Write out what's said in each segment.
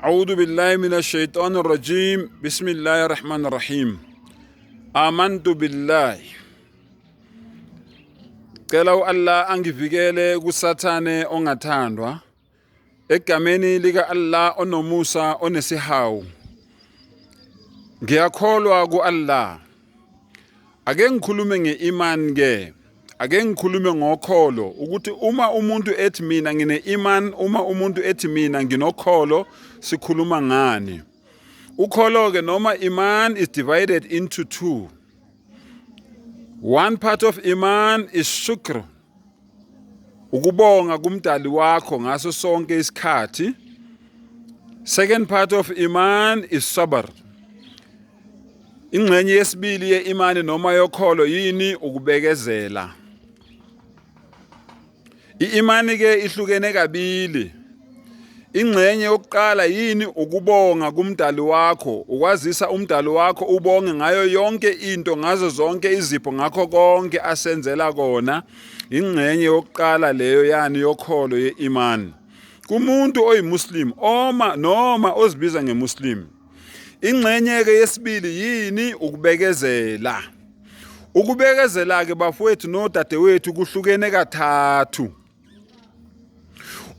أعوذ بالله من الشيطان الرجيم بسم الله الرحمن الرحيم آمنت بالله Cela uAllah angivikele kusathane ongathandwa egameni lika Allah onomusa onesihawu. Ngiyakholwa kuAllah. Ake ngikhulume nge-iman ke. Ake ngikhulume ngokholo ukuthi uma umuntu ethi mina ngine-iman, uma umuntu ethi mina nginokholo, sikhuluma ngani? Ukholo ke noma iman is divided into two. One part of iman is shukr. Ukubonga kumdali wakho ngaso sonke isikhathi. Second part of iman is sabr. Ingxenye yesibili ye-imani noma yokholo yini? Ukubekezela. I-imani ke ihlukene kabili. Ingxenye yokuqala yini? Ukubonga kumdali wakho, ukwazisa umdali wakho, ubonge ngayo yonke into, ngazo zonke izipho, ngakho konke asenzela kona. Ingxenye yokuqala leyo yani yokholo ye-imani. Kumuntu oyiMuslim oma noma ozibiza ngeMuslim. Ingxenye-ke yesibili yini? Ukubekezela. Ukubekezela-ke bafowethu nodadewethu kuhlukene kathathu.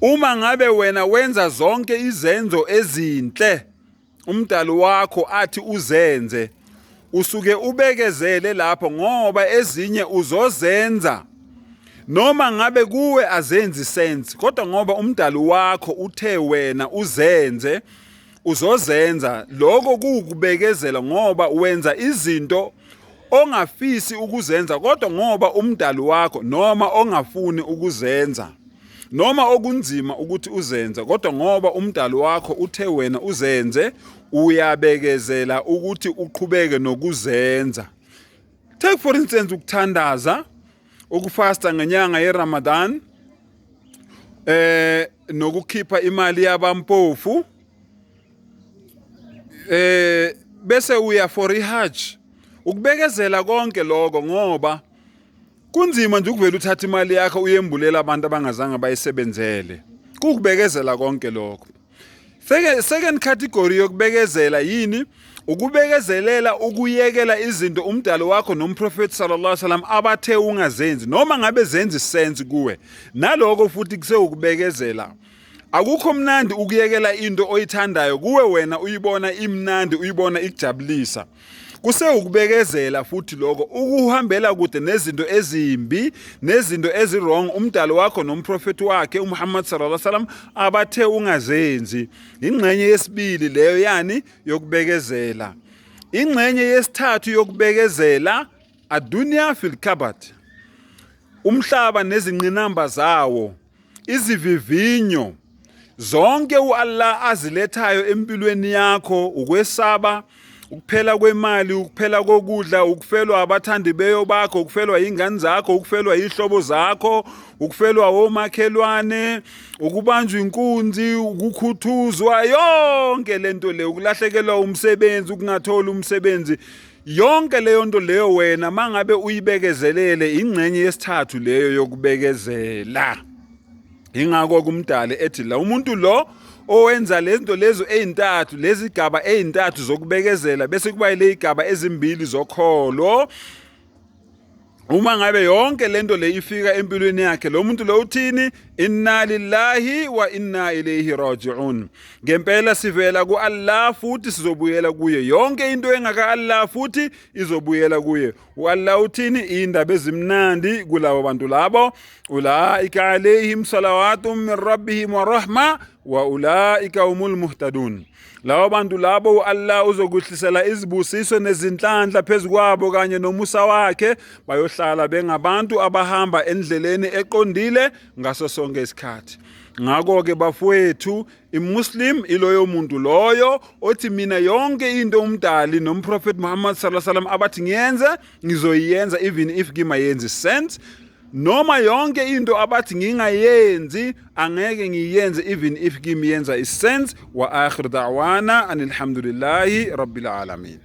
Uma ngabe wena wenza zonke izenzo ezinhle umdali wakho athi uzenze, usuke ubekezele lapho ngoba ezinye uzozenza noma ngabe kuwe azenzi sense, kodwa ngoba umdali wakho uthe wena uzenze uzozenza. Lokho kuwukubekezela ngoba wenza izinto ongafisi ukuzenza, kodwa ngoba umdali wakho, noma ongafuni ukuzenza noma okunzima ukuthi uzenze, kodwa ngoba umdali wakho uthe wena uzenze, uyabekezela ukuthi uqhubeke nokuzenza. Take for instance ukuthandaza, ukufasta ngenyanga yeRamadan, nokukhipha imali yabampofu, bese uya for iHajj. Ukubekezela konke lokho ngoba kunzima nje ukuvela uthatha imali yakho uyembulela abantu abangazange bayisebenzele. Kukubekezela konke lokho. Second category yokubekezela yini? Ukubekezelela ukuyekela izinto umdali wakho nomprofethi sallallahu alaihi wasallam abathe ungazenzi, noma ngabe zenzi sense kuwe. Naloko futhi kusewukubekezela. Akukho mnandi ukuyekela into oyithandayo kuwe wena uyibona imnandi, uyibona ikujabulisa. Kusewukubekezela futhi lokho, ukuhambela kude nezinto ezimbi nezinto ezi-wrong umdali wakho nomprofethi wakhe uMuhammad sallallahu alaihi wasallam abathe ungazenzi. Ingxenye yesibili leyo yani yokubekezela. Ingxenye yesithathu yokubekezela, adunya fil kabat, umhlaba nezinqinamba zawo, izivivinyo zonke uAllah azilethayo empilweni yakho, ukwesaba ukuphela kwemali, ukuphela kokudla, ukufelwa abathandi beyo bakho, ukufelwa ingane zakho, ukufelwa ihlobo zakho, ukufelwa omakhelwane, ukubanjwa inkunzi, ukukhuthuzwa, yonke lento le, ukulahlekelwa umsebenzi, ukungatholi umsebenzi, yonke leyo nto leyo wena mangabe uyibekezelele, ingxenye yesithathu leyo yokubekezela. Ingakho kumdali ethi la umuntu lo owenza lezi lezo ezintathu, lezi gaba ezintathu zokubekezela, bese kuba ile igaba ezimbili zokholo. Uma ngabe yonke lento le ifika empilweni yakhe, lo muntu lo uthini? Inna lillahi wa inna ilayhi raji'un. Ngempela sivela ku-Allah futhi sizobuyela kuye. Yonke into engaka Allah futhi izobuyela kuye. U-Allah uthini? Indaba ezimnandi kulabo bantu labo, ulaika alayhim salawatun min rabbihim wa rahma wa ulaika humul muhtadun. Labo bantu labo u-Allah uzokuhlisela izibusiso nezinhlanhla phezu kwabo kanye nomusa wakhe, bayohlala bengabantu abahamba endleleni eqondile ngaso sonke isikhathi. Ngakho-ke bafowethu, iMuslim iloyo muntu loyo othi mina yonke into umdali nomprofethi Muhammad sallallahu alaihi wasallam abathi ngiyenze, ngizoyiyenza even if kimayenzi sense, noma yonke into abathi ngingayenzi angeke ngiyenze even if kimi yenza isense. Wa akhir da'wana anilhamdulillahi rabbil alamin.